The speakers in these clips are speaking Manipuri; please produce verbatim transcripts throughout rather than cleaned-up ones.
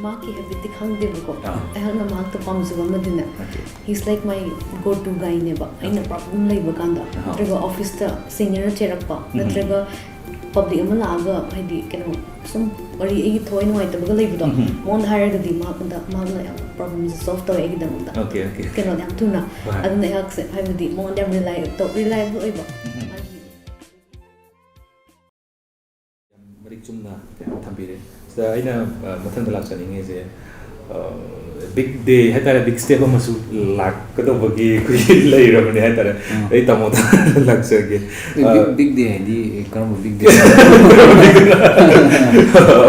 ꯃꯍꯥꯛꯀꯤ ꯍꯦꯕꯤꯠꯇꯤ ꯈꯪꯗꯦꯕꯀꯣ꯫ ꯑꯥ꯫ ꯑꯩꯍꯥꯛꯅ ꯃꯍꯥꯛꯇ ꯄꯥꯝꯖꯕ ꯑꯃꯗꯤꯅꯦ, Okay. He's like my go to guyꯅꯦꯕ꯫ ꯑꯩꯅ problem ꯂꯩꯕ ꯀꯥꯟꯗ, ꯑꯍꯥ꯫ ꯅꯠꯇ꯭ꯔꯒ ꯑꯣꯐꯤꯁꯇ ꯁꯤꯅꯤꯌꯔꯅ ꯆꯩꯔꯛꯄ, ꯎꯝ꯫ ꯅꯠꯇ꯭ꯔꯒ ꯄꯕ꯭ꯂꯤꯛ ꯑꯃ ꯂꯥꯛꯑꯒ, ꯍꯥꯏꯗꯤ, ꯀꯩꯅꯣ, ꯁꯨꯝ ꯋꯥꯔꯤ, ꯑꯩꯒꯤ ꯊꯋꯥꯏ ꯅꯨꯡꯉꯥꯏꯇꯕꯒ ꯂꯩꯕꯗꯣ, ꯎꯝ꯫ ꯃꯉꯣꯟꯗ ꯍꯥꯏꯔꯒꯗꯤ ꯃꯍꯥꯛꯅ, ꯃꯍꯥꯛꯅ ꯌꯥꯝ problemꯁꯦ solve ꯇꯧꯋꯦ ꯑꯩꯒꯤꯗꯃꯛꯇ꯫ Okay, okay. ꯀꯩꯅꯣꯗ ꯌꯥꯝ ꯊꯨꯅ꯫ ꯍꯣꯏ꯫ ꯑꯗꯨꯅ ꯑꯩꯍꯥꯛꯁꯦ, ꯍꯥꯏꯕꯗꯤ, ꯃꯉꯣꯟꯗ ꯌꯥꯝ reliable ꯇꯧ-, reliable ꯑꯣꯏꯕ꯫ ꯎꯝ꯫ ꯃꯥꯒꯤ ꯌꯥꯝ ꯃꯔꯤꯛ ꯆꯨꯝꯅ ꯀꯌꯥꯝ ꯊꯝꯕꯤꯔꯦ꯫ ꯁꯤꯗ ꯑꯩꯅ, ꯑ, ꯃꯊꯪꯗ ꯂꯥꯛꯆꯅꯤꯡꯉꯤꯁꯦ, ꯑ, big day ꯍꯥꯏꯇꯥꯔꯦ, big step ꯑꯃꯁꯨ ꯂꯥꯛꯀꯗꯧꯕꯒꯤ ꯑꯩꯈꯣꯏꯒꯤ ꯂꯩꯔꯕꯅꯦ ꯍꯥꯏꯇꯥꯔꯦ꯫ ꯎꯝ꯫ ꯑꯩ ꯇꯥꯃꯣꯗ ꯂꯥꯛꯆꯒꯦ꯫ ꯑꯦ, ꯑ, big, big day ꯍꯥꯏꯗꯤ ꯀꯔꯝꯕ big day?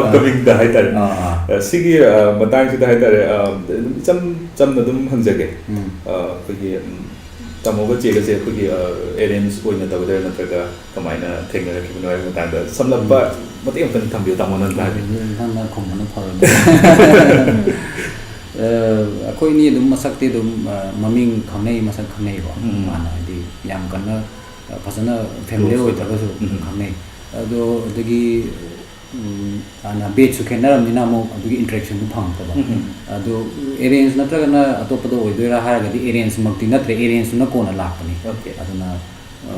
Upcomingꯗ ꯍꯥꯏꯇꯥꯔꯦ꯫ ꯑꯥ, ꯑꯥ꯫ ꯑ, ꯁꯤꯒꯤ, ꯑ, ꯃꯇꯥꯡꯁꯤꯗ ꯍꯥꯏꯇꯥꯔꯦ, ꯑ, ꯑꯗꯨꯝ ꯏꯆꯝ ꯆꯝꯅ ꯑꯗꯨꯝ ꯍꯪꯖꯒꯦ꯫ ꯎꯝ꯫ ꯑ, ꯑꯩꯈꯣꯏꯒꯤ, ꯎꯝ, ꯇꯥꯃꯣꯒ ꯆꯦꯒꯁꯦ ꯑꯩꯈꯣꯏꯒꯤ, ꯑ, arrange ꯑꯣꯏꯅ ꯇꯧꯒꯗꯣꯏꯔꯥ ꯅꯠꯇ꯭ꯔꯒ ꯀꯃꯥꯏꯅ ꯊꯦꯡꯅꯔꯛꯈꯤꯕꯅꯣ ꯍꯥꯏꯕ ꯃꯇꯥꯡꯗ ꯁꯝꯂꯞꯄ ꯎꯝ꯫ ꯃꯇꯦꯛ ꯑꯃꯇꯪ ꯊꯝꯕꯤꯌꯨ, ꯇꯥꯃꯣꯅ ꯑꯗꯨꯝ ꯍꯥꯏꯕꯤꯌꯨ꯫ ꯅꯪꯅ ꯈꯨꯝꯕꯅ ꯐꯔꯅꯤ꯫ ꯑ, ꯑꯩꯈꯣꯏꯅꯤ ꯑꯗꯨꯝ ꯃꯁꯛꯇꯤ ꯑꯗꯨꯝ, ꯑ, ꯃꯃꯤꯡ ꯈꯪꯅꯩ, ꯃꯁꯛ ꯈꯪꯅꯩꯀꯣ꯫ ꯎꯝ꯫ ꯃꯥꯅ ꯍꯥꯏꯗꯤ ꯌꯥꯝ ꯀꯟꯅ, ꯑ, ꯐꯖꯅ familiar Close ꯑꯣꯏꯗ꯭ꯔꯒꯁꯨ ꯑꯗꯨꯝ ꯎꯝ꯫ ꯈꯪꯅꯩ꯫ ꯑꯗꯣ ꯑꯗꯒꯤ, ꯎꯝ, ꯍꯥꯟꯅ batchꯁꯨ ꯈꯦꯠꯅꯔꯕꯅꯤꯅ ꯑꯃꯨꯛ ꯑꯗꯨꯒꯤ interactionꯗꯨ ꯐꯪꯉꯛꯇꯕ꯫ ꯎꯝ꯫ ꯑꯗꯣ arrange ꯅꯠꯇ꯭ꯔꯒꯅ ꯑꯇꯣꯞꯄꯗ ꯑꯣꯏꯗꯣꯏꯔꯥ ꯍꯥꯏꯔꯒꯗꯤ arrangeꯃꯛꯇꯤ ꯅꯠꯇ꯭ꯔꯦ, arrangeꯇꯨꯅ ꯀꯣꯟꯅ ꯂꯥꯛꯄꯅꯤ꯫ Okay. ꯑꯗꯨꯅ, ꯑ,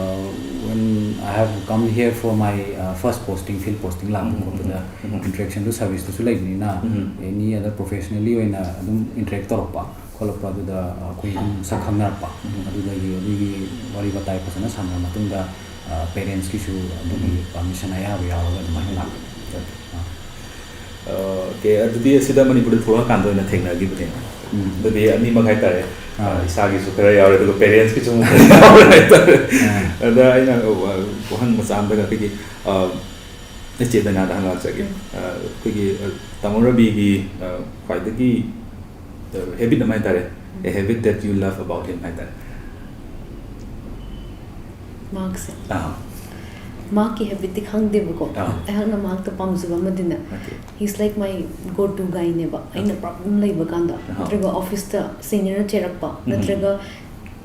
when I have come here for my, ꯑ, first posting, field posting ꯂꯥꯛꯄ ꯎꯝ, ꯎꯝ, ꯈꯣꯠꯄꯗ ꯎꯝ, ꯎꯝ꯫ interactionꯗꯨ serviceꯇꯁꯨ ꯂꯩꯕꯅꯤꯅ, ꯎꯝ꯫ any other professionally ꯑꯣꯏꯅ ꯑꯗꯨꯝ interact ꯇꯧꯔꯛꯄ ꯈꯣꯠꯂꯛꯄ ꯑꯗꯨꯗ ꯑꯩꯈꯣꯏ ꯑꯗꯨꯝ ꯁꯛ ꯈꯪꯅꯔꯛꯄ꯫ ꯎꯝ꯫ ꯑꯗꯨꯗꯒꯤ ꯑꯗꯨꯒꯤ ꯋꯥꯔꯤ ꯋꯥꯇꯥꯏ ꯐꯖꯅ ꯁꯥꯟꯅꯔ ꯃꯇꯨꯡꯗ, ꯑ, parentsꯀꯤꯁꯨ ꯑꯗꯨꯒꯤ ꯎꯝ꯫ permission ꯑꯌꯥꯕ ꯌꯥꯎꯔꯒ ꯑꯗꯨꯃꯥꯏꯅ ꯂꯥꯛꯄ꯫ ꯑ, okay, ꯑꯗꯨꯗꯤ ꯑꯁꯤꯗ ꯃꯅꯤꯄꯨꯔꯗ ꯊꯣꯛꯂꯛꯑꯀꯥꯟꯗ ꯑꯣꯏꯅ ꯊꯦꯡꯅꯈꯤꯕꯅꯦ꯫ ꯎꯝ꯫ ꯑꯗꯨꯗꯤ ꯑꯅꯤꯃꯛ ꯍꯥꯏꯇꯥꯔꯦ꯫ ꯑꯥ꯫ ꯑ, ꯏꯁꯥꯒꯤꯁꯨ ꯈꯔ ꯌꯥꯎꯔꯦ, ꯑꯗꯨꯒ parentsꯀꯤꯁꯨ ꯑꯃꯨꯛ ꯈꯔ ꯌꯥꯎꯔꯦ ꯍꯥꯏꯇꯥꯔꯦ꯫ ꯑꯥ꯫ ꯑꯗ ꯑꯩꯅ, ꯑ, ꯋꯥꯍꯪ ꯃꯆꯥ ꯑꯝꯇꯒ ꯑꯩꯈꯣꯏꯒꯤ, ꯑ, ꯏꯆꯦ ꯗꯥꯏꯅꯥꯗ ꯍꯪꯉꯛꯆꯒꯦ꯫ ꯎꯝ꯫ ꯑ, ꯑꯩꯈꯣꯏꯒꯤ, ꯑ, ꯇꯥꯃꯣ ꯔꯕꯤꯒꯤ, ꯑ, ꯈ꯭ꯋꯥꯏꯗꯒꯤ, ꯑ, habit ꯑꯃ ꯍꯥꯏꯇꯥꯔꯦ, a habit that you love about him ꯍꯥꯏꯇꯥꯔꯦ꯫ ꯃꯍꯥꯛꯁꯦ꯫ ꯑꯥ꯫ ꯃꯍꯥꯛꯀꯤ ꯍꯦꯕꯤꯠꯇꯤ ꯈꯪꯗꯦꯕꯀꯣ꯫ ꯑꯥ꯫ ꯑꯩꯍꯥꯛꯅ ꯃꯍꯥꯛꯇ ꯄꯥꯝꯖꯕ ꯑꯃꯗꯤꯅꯦ, Okay. He's like my go to guyꯅꯦꯕ꯫ ꯑꯩꯅ Okay. problem ꯂꯩꯕ ꯀꯥꯟꯗ, ꯑꯍꯥ꯫ ꯅꯠꯇ꯭ꯔꯒ ꯑꯣꯐꯤꯁꯇ ꯁꯤꯅꯤꯌꯔꯅ ꯆꯩꯔꯛꯄ, ꯎꯝ꯫ ꯅꯠꯇ꯭ꯔꯒ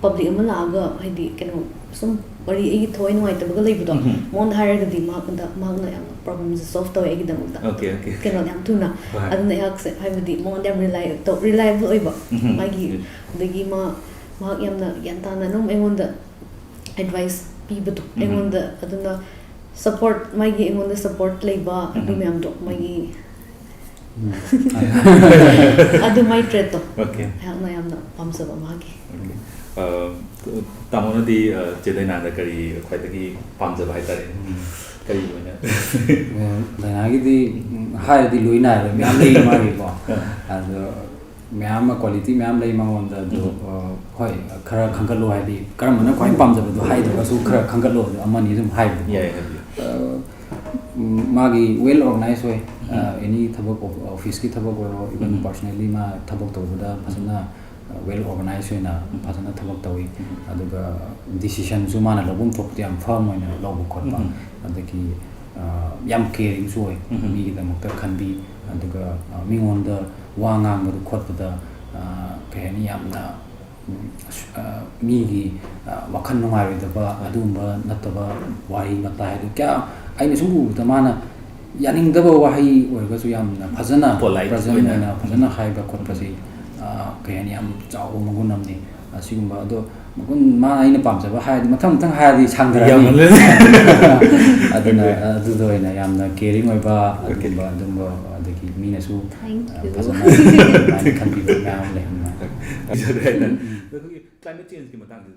ꯄꯕ꯭ꯂꯤꯛ ꯑꯃ ꯂꯥꯛꯑꯒ, ꯍꯥꯏꯗꯤ, ꯀꯩꯅꯣ, ꯁꯨꯝ ꯋꯥꯔꯤ ꯑꯩꯒꯤ ꯊꯋꯥꯏ ꯅꯨꯡꯉꯥꯏꯇꯕꯒ ꯂꯩꯕꯗꯣ, ꯎꯝ. ꯃꯉꯣꯟꯗ ꯍꯥꯏꯔꯒꯗꯤ ꯃꯍꯥꯛꯅ ꯃꯍꯥꯛꯅ ꯌꯥꯝꯅ ꯄ꯭ꯔꯣꯕ꯭ꯂꯦꯝꯁꯦ ꯁꯣꯜꯕ ꯇꯧꯋꯦ ꯑꯩꯒꯤꯗꯃꯛꯇ꯫ Okay, okay. ꯀꯩꯅꯣ ꯌꯥꯝ ꯊꯨꯅ꯫ ꯍꯣꯏ. ꯑꯗꯨꯅ ꯑꯩꯍꯥꯛꯁꯦ ꯍꯥꯏꯕꯗꯤ ꯃꯉꯣꯟꯗ ꯌꯥꯝ ꯔꯤꯂꯥꯏ ꯇꯧ ꯔꯤꯂꯥꯏꯕꯜ ꯑꯣꯏꯕ ꯎꯝ. ꯃꯥꯒꯤ꯫ ꯑꯗꯒꯤ ꯃꯥ ꯃꯍꯥꯛ ꯌꯥꯝꯅ ꯒ꯭ꯌꯥꯟ ꯇꯥꯅ ꯑꯗꯨꯝ ꯑꯩꯉꯣꯟꯗ ꯑꯦꯗꯚꯥꯏꯁ ꯄꯤꯕꯗꯣ ꯎꯝ. ꯑꯩꯉꯣꯟꯗ꯫ ꯑꯗꯨꯅ ꯁꯄꯣꯔꯠ ꯃꯥꯒꯤ ꯑꯩꯉꯣꯟꯗ ꯁꯄꯣꯔꯠ ꯂꯩꯕ ꯑꯗꯨ ꯎꯝ. ꯃꯌꯥꯝꯗꯣ ꯃꯥꯒꯤ ꯎꯝ. ꯑꯗꯨ ꯃꯥꯏ ꯇ꯭ꯔꯦꯠꯇꯣ ꯑꯣꯀꯦ. ꯑꯩꯍꯥꯛꯅ ꯌꯥꯝꯅ ꯄꯥꯝꯖꯕ ꯃꯥꯒꯤ꯫ ꯑꯣꯀꯦ. ꯑ, ꯇꯥꯃꯣꯅꯗꯤ, ꯑ, ꯆꯦ ꯗꯥꯏꯅꯥꯗ ꯀꯔꯤ ꯈ꯭ꯋꯥꯏꯗꯒꯤ ꯄꯥꯝꯖꯕ ꯍꯥꯏꯇꯥꯔꯦ? ꯎꯝ. ꯀꯔꯤ ꯑꯣꯏꯅ? ꯑ, ꯗꯥꯏꯅꯥꯒꯤꯗꯤ, ꯎꯝ, ꯍꯥꯏꯔꯗꯤ ꯂꯣꯏ ꯅꯥꯏꯔꯦ, ꯃꯌꯥꯝ ꯂꯩ ꯃꯥꯒꯤꯀꯣ꯫ ꯑꯗꯣ ꯃꯌꯥꯝ ꯑꯃ, ꯀ꯭ꯋꯥꯂꯤꯇꯤ ꯃꯌꯥꯝ ꯂꯩ ꯃꯉꯣꯟꯗ꯫ ꯑꯗꯣ, ꯎꯝ. ꯑ, ꯍꯣꯏ, ꯈꯔ ꯈꯟꯒꯠꯂꯣ, ꯍꯥꯏꯗꯤ ꯀꯔꯝꯕꯅ ꯈ꯭ꯋꯥꯏ ꯄꯥꯝꯖꯕꯗꯣ ꯍꯥꯏꯗ꯭ꯔꯒꯁꯨ ꯈꯔ ꯈꯟꯒꯠꯂꯣ, ꯑꯗꯣ ꯑꯃꯅꯤ ꯑꯗꯨꯝ ꯍꯥꯏꯕꯗꯣ꯫ ꯌꯥꯏ, ꯍꯥꯏꯕꯤꯌꯨ. ꯑ, ꯎꯝ, ꯃꯥꯒꯤ ꯋꯦꯜ ꯑꯣꯔꯒꯅꯥꯏꯖ ꯑꯣꯏ꯫ ꯑ, ꯎꯝ. ꯑꯦꯅꯤ ꯊꯕꯛ ꯑꯣꯐ-, ꯑꯣꯐꯤꯁꯀꯤ ꯊꯕꯛ ꯑꯣꯏꯔꯣ, ꯏꯚꯟ ꯎꯝ. ꯄꯥꯔꯁꯣꯅꯦꯜꯂꯤ ꯃꯥ ꯊꯕꯛ ꯇꯧꯕꯗ ꯐꯖꯅ, ꯑ, ꯋꯦꯜ ꯑꯣꯔꯒꯅꯥꯏꯖ ꯑꯣꯏꯅ ꯐꯖꯅ ꯊꯕꯛ ꯇꯧꯏ꯫ ꯎꯝ. ꯑꯗꯨꯒ ꯗꯤꯁꯤꯖꯟꯁꯨ ꯃꯥꯅ ꯂꯧꯐꯝ ꯊꯣꯛꯄꯗ ꯌꯥꯝ ꯐꯥꯔꯝ ꯑꯣꯏꯅ ꯂꯧꯕ ꯈꯣꯠꯄ, ꯎꯝ. ꯑꯗꯒꯤ, ꯑ, ꯌꯥꯝ ꯀꯦꯌꯔꯤꯡꯁꯨ ꯑꯣꯏ, ꯎꯝ. ꯃꯤꯒꯤꯗꯃꯛꯇ ꯈꯟꯕꯤ꯫ ꯑꯗꯨꯒ, ꯑ, ꯃꯤꯉꯣꯟꯗ ꯋꯥ ꯉꯥꯡꯕꯗ ꯈꯣꯠꯄꯗ, ꯑ, ꯀꯩ ꯍꯥꯏꯅꯤ, ꯌꯥꯝꯅ, ꯎꯝ, ꯑꯁ-, ꯑ, ꯃꯤꯒꯤ, ꯑ, ꯋꯥꯈꯜ ꯅꯨꯡꯉꯥꯏꯔꯣꯏꯗꯕ ꯑꯗꯨꯒꯨꯝꯕ ꯅꯠꯇꯕ ꯋꯥꯍꯩ ꯋꯥꯇꯥ ꯍꯥꯏꯗꯣ ꯀꯌꯥ, ꯑꯩꯅ ꯁꯨꯝ ꯎꯕꯗ ꯃꯥꯅ ꯌꯥꯅꯤꯡꯗꯕ ꯋꯥꯍꯩ ꯑꯣꯏꯔꯒꯁꯨ ꯌꯥꯝꯅ ꯐꯖꯅ Polite ꯄ꯭ꯔꯖꯦꯟ ꯑꯣꯏꯅ. ꯑꯣꯏꯅ ꯐꯖꯅ ꯍꯥꯏꯕ ꯈꯣꯠꯄꯁꯤ, ꯑ, ꯀꯩ ꯍꯥꯏꯅꯤ, ꯌꯥꯝ ꯆꯥꯎꯕ ꯃꯒꯨꯟ ꯑꯃꯅꯤ꯫ ꯑꯁꯤꯒꯨꯝꯕ ꯑꯗꯣ ꯃꯒꯨꯟ ꯃꯥ ꯑꯩꯅ ꯄꯥꯝꯖꯕ ꯍꯥꯏꯔꯗꯤ ꯃꯊꯪ ꯃꯊꯪ ꯍꯥꯏꯔꯗꯤ ꯁꯥꯡꯊꯔꯅꯤ꯫ ꯌꯥꯝꯃꯜꯂꯦ. ꯑꯗꯨꯅ ꯑꯗꯨꯗ ꯑꯣꯏꯅ ꯌꯥꯝꯅ ꯀꯦꯌꯔꯤꯡ ꯑꯣꯏꯕ ꯑꯗꯨꯒꯨꯝꯕ, ꯑꯗꯨꯝꯕ, ꯑꯗꯒꯤ ꯃꯤꯅꯁꯨ, Thank ꯑ, you. ꯐꯖꯅ ꯑꯗꯨꯃꯥꯏꯅ ꯈꯟꯕꯤꯕ ꯃꯌꯥꯝ ꯑꯃ ꯂꯩꯍꯟꯕ꯫ ꯑꯗꯨꯗ ꯑꯩꯅ ꯑꯩꯈꯣꯏꯒꯤ climate changeꯀꯤ ꯃꯇꯥꯡꯁꯤꯗ